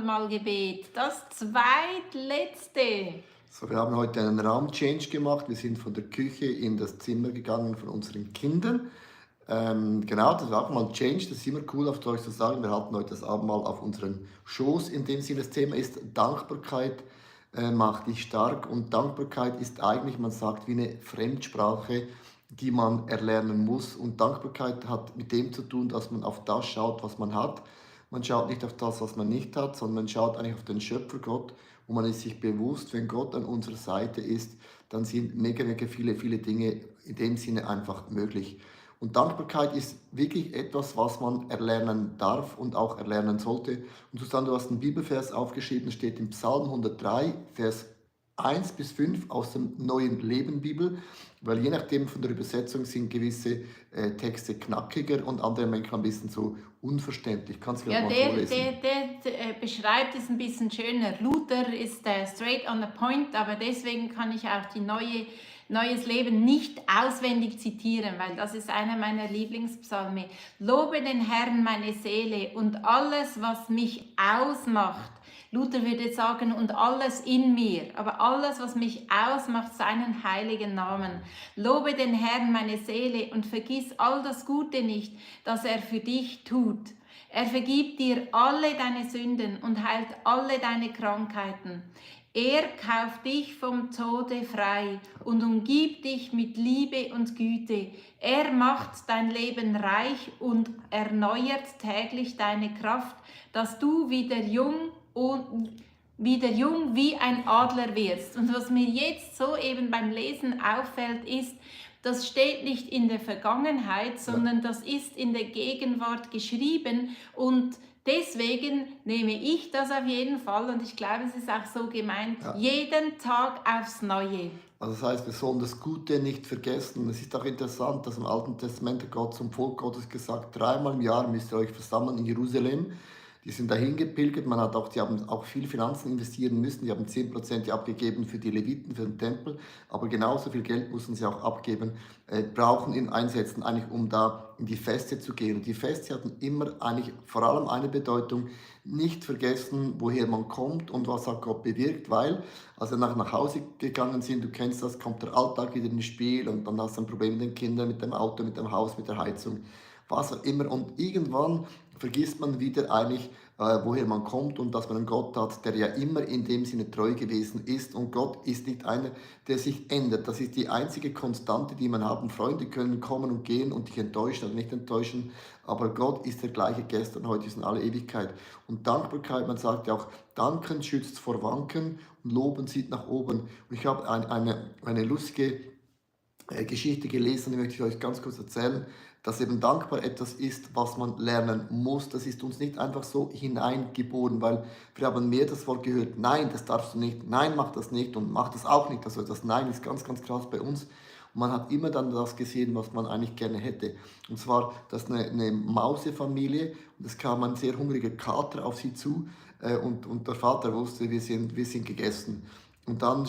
Abendmahlgebet, das zweitletzte. So, wir haben heute einen Raumchange gemacht. Wir sind von der Küche in das Zimmer gegangen von unseren Kindern. Genau, das war auch mal ein Change. Das ist immer cool, auf euch zu sagen. Wir halten heute das Abendmahl auf unseren Schoß. In dem Sinne, das Thema ist Dankbarkeit macht dich stark. Und Dankbarkeit ist eigentlich, man sagt, wie eine Fremdsprache, die man erlernen muss. Und Dankbarkeit hat mit dem zu tun, dass man auf das schaut, was man hat. Man schaut nicht auf das, was man nicht hat, sondern man schaut eigentlich auf den Schöpfer Gott. Und man ist sich bewusst, wenn Gott an unserer Seite ist, dann sind mega, mega viele Dinge in dem Sinne einfach möglich. Und Dankbarkeit ist wirklich etwas, was man erlernen darf und auch erlernen sollte. Und Susanne, du hast einen Bibelvers aufgeschrieben, steht im Psalm 103, Vers 1 bis 5 aus dem Neuen Leben Bibel, weil je nachdem von der Übersetzung sind gewisse Texte knackiger und andere manchmal ein bisschen so unverständlich. Kannst du Ja, mal der, vorlesen? der beschreibt es ein bisschen schöner. Luther ist straight on the point, aber deswegen kann ich auch die Neues Leben nicht auswendig zitieren, weil das ist einer meiner Lieblingspsalme. Lobe den Herrn meine Seele und alles, was mich ausmacht. Luther würde sagen, und alles in mir, aber alles, was mich ausmacht, seinen heiligen Namen. Lobe den Herrn meine Seele und vergiss all das Gute nicht, das er für dich tut. Er vergibt dir alle deine Sünden und heilt alle deine Krankheiten. Er kauft dich vom Tode frei und umgibt dich mit Liebe und Güte. Er macht dein Leben reich und erneuert täglich deine Kraft, dass du wieder jung wie ein Adler wirst. Und was mir jetzt so eben beim Lesen auffällt, ist, das steht nicht in der Vergangenheit, sondern das ist in der Gegenwart geschrieben und deswegen nehme ich das auf jeden Fall und ich glaube, es ist auch so gemeint, Ja. jeden Tag aufs Neue. Also das heißt, wir sollen das Gute nicht vergessen. Es ist auch interessant, dass im Alten Testament hat Gott zum Volk Gottes gesagt, dreimal im Jahr müsst ihr euch versammeln in Jerusalem. Die sind dahin gepilgert, die haben auch viel Finanzen investieren müssen, die haben 10% abgegeben für die Leviten, für den Tempel, aber genauso viel Geld mussten sie auch abgeben, einsetzen, eigentlich um da in die Feste zu gehen. Und die Feste hatten immer eigentlich vor allem eine Bedeutung, nicht vergessen, woher man kommt und was hat Gott bewirkt, weil als wir nach Hause gegangen sind, du kennst das, kommt der Alltag wieder ins Spiel und dann hast du ein Problem mit den Kindern, mit dem Auto, mit dem Haus, mit der Heizung, was auch immer. Und irgendwann vergisst man wieder eigentlich, woher man kommt und dass man einen Gott hat, der ja immer in dem Sinne treu gewesen ist. Und Gott ist nicht einer, der sich ändert. Das ist die einzige Konstante, die man haben. Freunde können kommen und gehen und dich enttäuschen oder nicht enttäuschen. Aber Gott ist der gleiche gestern, heute ist in alle Ewigkeit. Und Dankbarkeit, man sagt ja auch, Danken schützt vor Wanken und Loben zieht nach oben. Und ich habe eine lustige Geschichte gelesen, die möchte ich euch ganz kurz erzählen, dass eben dankbar etwas ist, was man lernen muss. Das ist uns nicht einfach so hineingeboren, weil wir haben mehr das Wort gehört, nein, das darfst du nicht, nein, mach das nicht und mach das auch nicht. Also das Nein ist ganz, ganz krass bei uns. Und man hat immer dann das gesehen, was man eigentlich gerne hätte. Und zwar, das ist eine Mausefamilie und es kam ein sehr hungriger Kater auf sie zu und der Vater wusste, wir sind gegessen. Und dann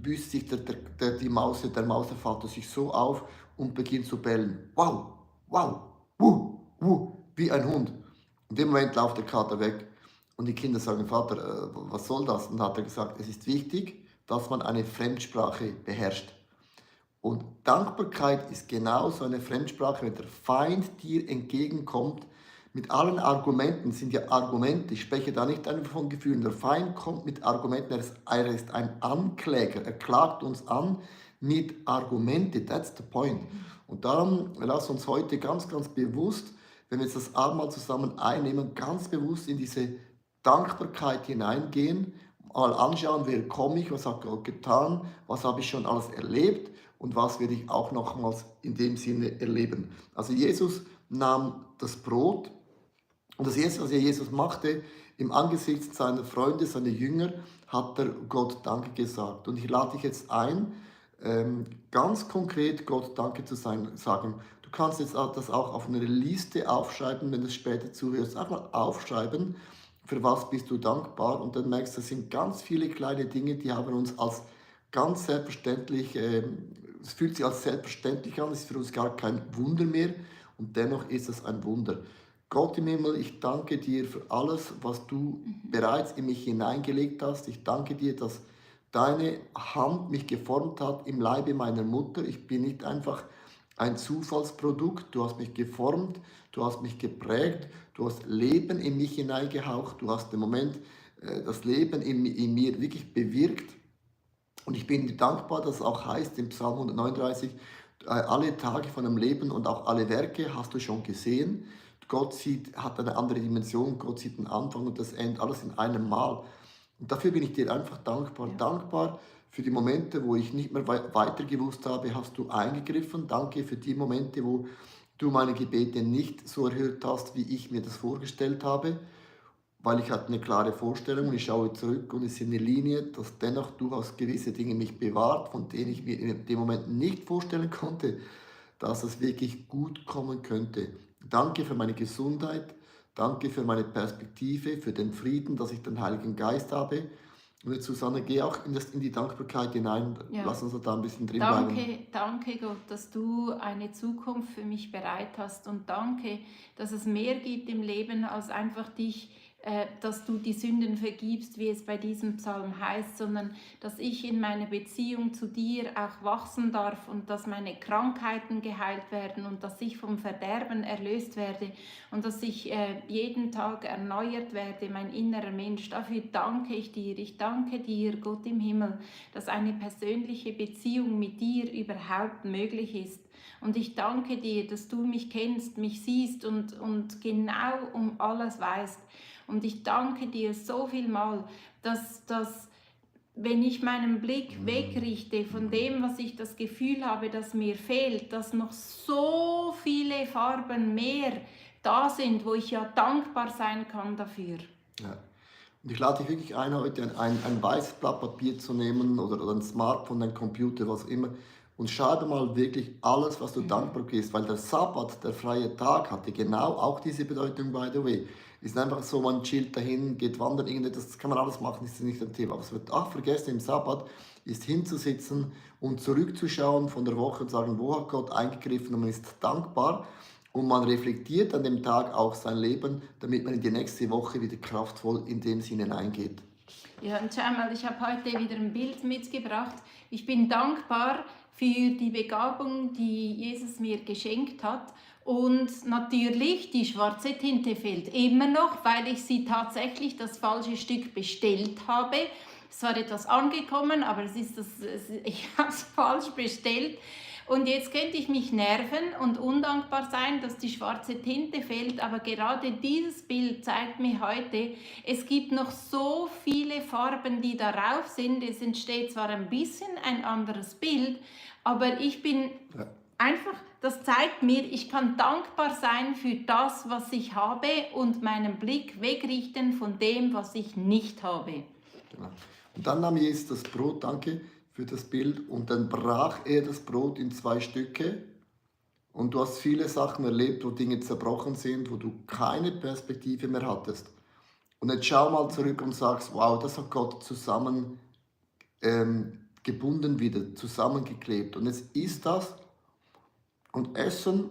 büßt sich der Mausevater sich so auf und beginnt zu bellen. Wow, wow, wie ein Hund. In dem Moment läuft der Kater weg und die Kinder sagen, Vater, was soll das? Und dann hat er gesagt, es ist wichtig, dass man eine Fremdsprache beherrscht. Und Dankbarkeit ist genauso eine Fremdsprache, wenn der Feind dir entgegenkommt, mit allen Argumenten, sind ja Argumente, ich spreche da nicht einfach von Gefühlen, der Feind kommt mit Argumenten, er ist ein Ankläger, er klagt uns an mit Argumente, that's the point. Und darum lass uns heute ganz, ganz bewusst, wenn wir jetzt das Abendmahl zusammen einnehmen, ganz bewusst in diese Dankbarkeit hineingehen, mal anschauen, wer komme ich, was hat Gott getan, was habe ich schon alles erlebt und was werde ich auch nochmals in dem Sinne erleben. Also Jesus nahm das Brot und das Erste, was Jesus machte, im Angesicht seiner Freunde, seiner Jünger, hat er Gott Danke gesagt. Und ich lade dich jetzt ein, ganz konkret Gott Danke zu sagen. Du kannst jetzt das auch auf eine Liste aufschreiben, wenn du es später zuhörst. Einfach aufschreiben, für was bist du dankbar. Und dann merkst du, das sind ganz viele kleine Dinge, die haben uns als ganz selbstverständlich, es fühlt sich als selbstverständlich an, es ist für uns gar kein Wunder mehr. Und dennoch ist es ein Wunder. Gott im Himmel, ich danke dir für alles, was du bereits in mich hineingelegt hast. Ich danke dir, dass deine Hand mich geformt hat im Leibe meiner Mutter. Ich bin nicht einfach ein Zufallsprodukt. Du hast mich geformt, du hast mich geprägt, du hast Leben in mich hineingehaucht, du hast im Moment das Leben in mir wirklich bewirkt. Und ich bin dir dankbar, dass es auch heißt im Psalm 139, alle Tage von dem Leben und auch alle Werke hast du schon gesehen. Gott sieht, hat eine andere Dimension, Gott sieht den Anfang und das Ende, alles in einem Mal. Und dafür bin ich dir einfach dankbar. Ja. Dankbar für die Momente, wo ich nicht mehr weiter gewusst habe, hast du eingegriffen. Danke für die Momente, wo du meine Gebete nicht so erhört hast, wie ich mir das vorgestellt habe, weil ich hatte eine klare Vorstellung und ich schaue zurück und es ist eine Linie, dass dennoch du hast gewisse Dinge mich bewahrt, von denen ich mir in dem Moment nicht vorstellen konnte, dass es wirklich gut kommen könnte. Danke für meine Gesundheit, danke für meine Perspektive, für den Frieden, dass ich den Heiligen Geist habe. Und jetzt, Susanne, geh auch in die Dankbarkeit hinein. Ja. Lass uns da ein bisschen drin bleiben. Danke Gott, dass du eine Zukunft für mich bereit hast und danke, dass es mehr gibt im Leben als einfach dich, dass du die Sünden vergibst, wie es bei diesem Psalm heißt, sondern dass ich in meiner Beziehung zu dir auch wachsen darf und dass meine Krankheiten geheilt werden und dass ich vom Verderben erlöst werde und dass ich jeden Tag erneuert werde, mein innerer Mensch. Dafür danke ich dir. Ich danke dir, Gott im Himmel, dass eine persönliche Beziehung mit dir überhaupt möglich ist. Und ich danke dir, dass du mich kennst, mich siehst und genau um alles weißt. Und ich danke dir so viel mal, dass wenn ich meinen Blick wegrichte von dem, was ich das Gefühl habe, dass mir fehlt, dass noch so viele Farben mehr da sind, wo ich ja dankbar sein kann dafür. Ja. Und ich lade dich wirklich ein, heute ein weißes Blatt Papier zu nehmen oder ein Smartphone, ein Computer, was auch immer, und schreibe mal wirklich alles, was du dankbar bist, weil der Sabbat, der freie Tag, hatte genau auch diese Bedeutung, by the way. Ist einfach so, man chillt dahin, geht wandern, irgendetwas, das kann man alles machen, das ist nicht ein Thema. Aber es wird auch vergessen im Sabbat, ist hinzusitzen und zurückzuschauen von der Woche und sagen, wo hat Gott eingegriffen, und man ist dankbar. Und man reflektiert an dem Tag auch sein Leben, damit man in die nächste Woche wieder kraftvoll in dem Sinne hineingeht. Ja, und schau mal, ich habe heute wieder ein Bild mitgebracht. Ich bin dankbar für die Begabung, die Jesus mir geschenkt hat. Und natürlich, die schwarze Tinte fehlt immer noch, weil ich sie tatsächlich das falsche Stück bestellt habe. Es war etwas angekommen, aber ich habe es falsch bestellt. Und jetzt könnte ich mich nerven und undankbar sein, dass die schwarze Tinte fehlt, aber gerade dieses Bild zeigt mir heute, es gibt noch so viele Farben, die darauf sind. Es entsteht zwar ein bisschen ein anderes Bild, aber ich bin einfach, das zeigt mir, ich kann dankbar sein für das, was ich habe und meinen Blick wegrichten von dem, was ich nicht habe. Genau. Und dann nahm Jesus das Brot, danke für das Bild, und dann brach er das Brot in 2 Stücke. Und du hast viele Sachen erlebt, wo Dinge zerbrochen sind, wo du keine Perspektive mehr hattest. Und jetzt schau mal zurück und sagst, wow, das hat Gott zusammen gebunden wieder, zusammengeklebt. Und jetzt ist das, und Essen,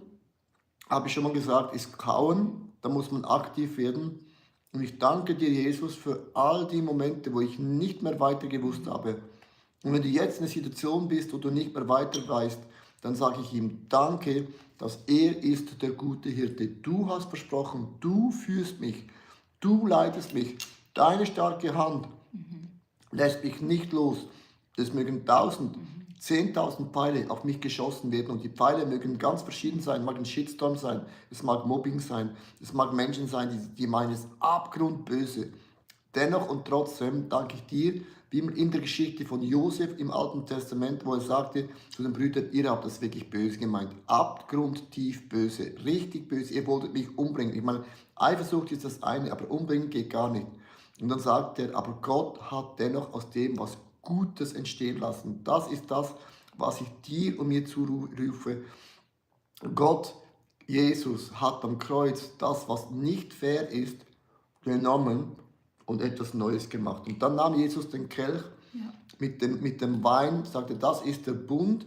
habe ich schon mal gesagt, ist Kauen, da muss man aktiv werden. Und ich danke dir, Jesus, für all die Momente, wo ich nicht mehr weiter gewusst habe. Und wenn du jetzt in einer Situation bist, wo du nicht mehr weiter weißt, dann sage ich ihm Danke, dass er ist der gute Hirte. Du hast versprochen, du führst mich, du leitest mich. Deine starke Hand lässt mich nicht los. Es mögen 1000, 10.000 Pfeile auf mich geschossen werden, und die Pfeile mögen ganz verschieden sein. Es mag ein Shitstorm sein, es mag Mobbing sein, es mag Menschen sein, die meinen es abgrundböse. Dennoch und trotzdem danke ich dir, wie in der Geschichte von Josef im Alten Testament, wo er sagte zu den Brüdern, ihr habt das wirklich böse gemeint, abgrundtief böse, richtig böse, ihr wolltet mich umbringen. Ich meine, Eifersucht ist das eine, aber umbringen geht gar nicht. Und dann sagt er, aber Gott hat dennoch aus dem was Gutes entstehen lassen. Das ist das, was ich dir und mir zurufe. Gott, Jesus, hat am Kreuz das, was nicht fair ist, genommen und etwas Neues gemacht. Und dann nahm Jesus den Kelch mit dem Wein, sagte, das ist der Bund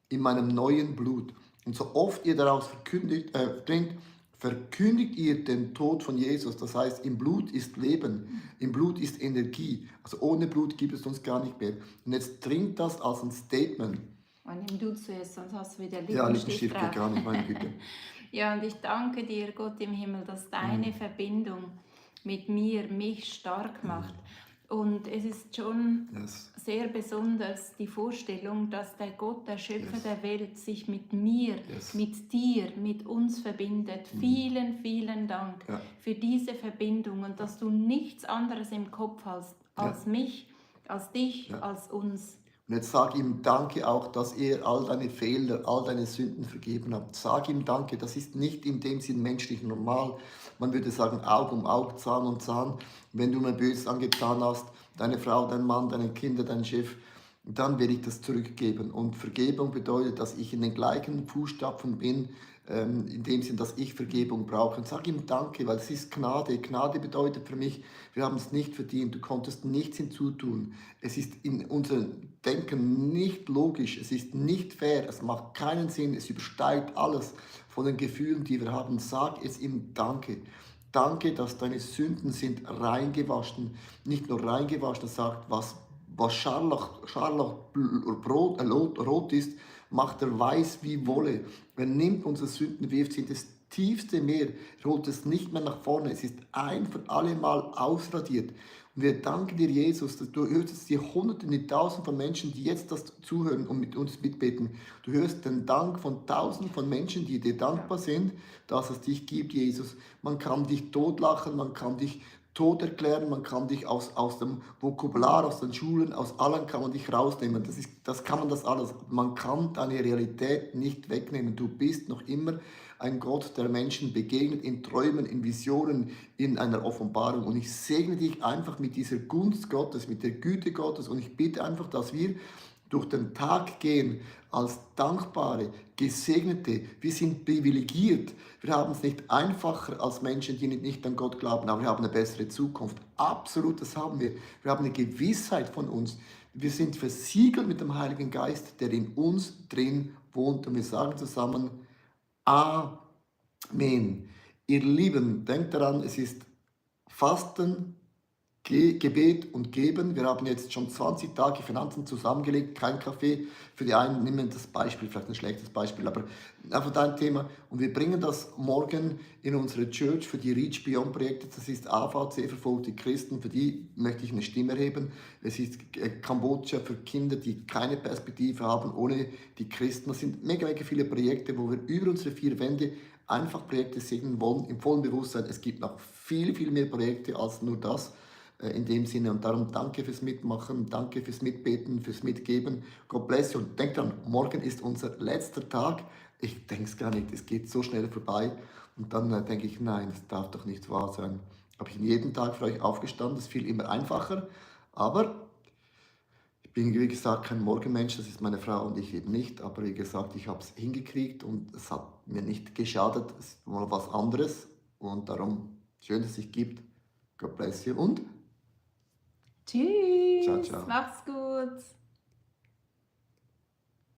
in meinem neuen Blut. Und so oft ihr daraus trinkt, verkündigt ihr den Tod von Jesus. Das heißt, im Blut ist Leben, im Blut ist Energie. Also ohne Blut gibt es uns gar nicht mehr. Und jetzt trinkt das als ein Statement. Und nimm du zuerst, sonst hast du wieder Ja, Lippenstift Lippenstift geht drauf. gar nicht, meine Güte. Ja, und ich danke dir, Gott im Himmel, dass deine Verbindung mit mir mich stark macht. Und es ist schon Yes. sehr besonders die Vorstellung, dass der Gott, der Schöpfer Yes. der Welt, sich mit mir, Yes. mit dir, mit uns verbindet. Vielen, vielen Dank Ja. für diese Verbindung und dass du nichts anderes im Kopf hast als mich, als dich, Ja. als uns. Und jetzt sag ihm Danke auch, dass er all deine Fehler, all deine Sünden vergeben hat. Sag ihm Danke, das ist nicht in dem Sinn menschlich normal. Man würde sagen Auge um Auge, Zahn um Zahn. Wenn du mir Böses angetan hast, deine Frau, dein Mann, deine Kinder, dein Chef, dann werde ich das zurückgeben. Und Vergebung bedeutet, dass ich in den gleichen Fußstapfen bin, in dem Sinn, dass ich Vergebung brauche. Und sag ihm Danke, weil es ist Gnade. Gnade bedeutet für mich, wir haben es nicht verdient, du konntest nichts hinzutun. Es ist in unserem Denken nicht logisch, es ist nicht fair, es macht keinen Sinn, es übersteigt alles von den Gefühlen, die wir haben. Sag es ihm Danke. Danke, dass deine Sünden sind reingewaschen. Nicht nur reingewaschen, er sagt, was rot ist, macht er weiß wie Wolle. Er nimmt unsere Sünden, wirft sie in das tiefste Meer, er holt es nicht mehr nach vorne. Es ist ein für alle Mal ausradiert. Und wir danken dir, Jesus, dass du hörst jetzt die Hunderten, die Tausenden von Menschen, die jetzt das zuhören und mit uns mitbeten. Du hörst den Dank von Tausenden von Menschen, die dir dankbar sind, dass es dich gibt, Jesus. Man kann dich totlachen, man kann dich tot erklären, man kann dich aus dem Vokabular, aus den Schulen, aus allem kann man dich rausnehmen. Das kann man das alles. Man kann deine Realität nicht wegnehmen. Du bist noch immer ein Gott, der Menschen begegnet, in Träumen, in Visionen, in einer Offenbarung. Und ich segne dich einfach mit dieser Gunst Gottes, mit der Güte Gottes. Und ich bitte einfach, dass wir durch den Tag gehen als Dankbare, Gesegnete. Wir sind privilegiert. Wir haben es nicht einfacher als Menschen, die nicht an Gott glauben, aber wir haben eine bessere Zukunft. Absolut, das haben wir. Wir haben eine Gewissheit von uns. Wir sind versiegelt mit dem Heiligen Geist, der in uns drin wohnt. Und wir sagen zusammen, Amen. Ihr Lieben, denkt daran, es ist Fasten, Gebet und Geben. Wir haben jetzt schon 20 Tage Finanzen zusammengelegt, kein Kaffee. Für die einen nehmen das Beispiel, vielleicht ein schlechtes Beispiel, aber einfach dein Thema. Und wir bringen das morgen in unsere Church für die Reach Beyond Projekte. Das ist AVC, verfolgte Christen, für die möchte ich eine Stimme erheben. Es ist Kambodscha für Kinder, die keine Perspektive haben, ohne die Christen. Das sind mega viele Projekte, wo wir über unsere 4 Wände einfach Projekte segnen wollen, im vollen Bewusstsein. Es gibt noch viel mehr Projekte als nur das. In dem Sinne, und darum danke fürs Mitmachen, danke fürs Mitbeten, fürs Mitgeben. God bless you. Und denkt dran, morgen ist unser letzter Tag. Ich denke es gar nicht, es geht so schnell vorbei. Und dann denke ich, nein, das darf doch nicht wahr sein. Habe ich jeden Tag für euch aufgestanden, es fiel immer einfacher. Aber ich bin, wie gesagt, kein Morgenmensch, das ist meine Frau und ich eben nicht. Aber wie gesagt, ich habe es hingekriegt und es hat mir nicht geschadet. Es ist mal was anderes. Und darum, schön, dass es sich gibt. God bless you und Tschüss, ciao, ciao. mach's gut.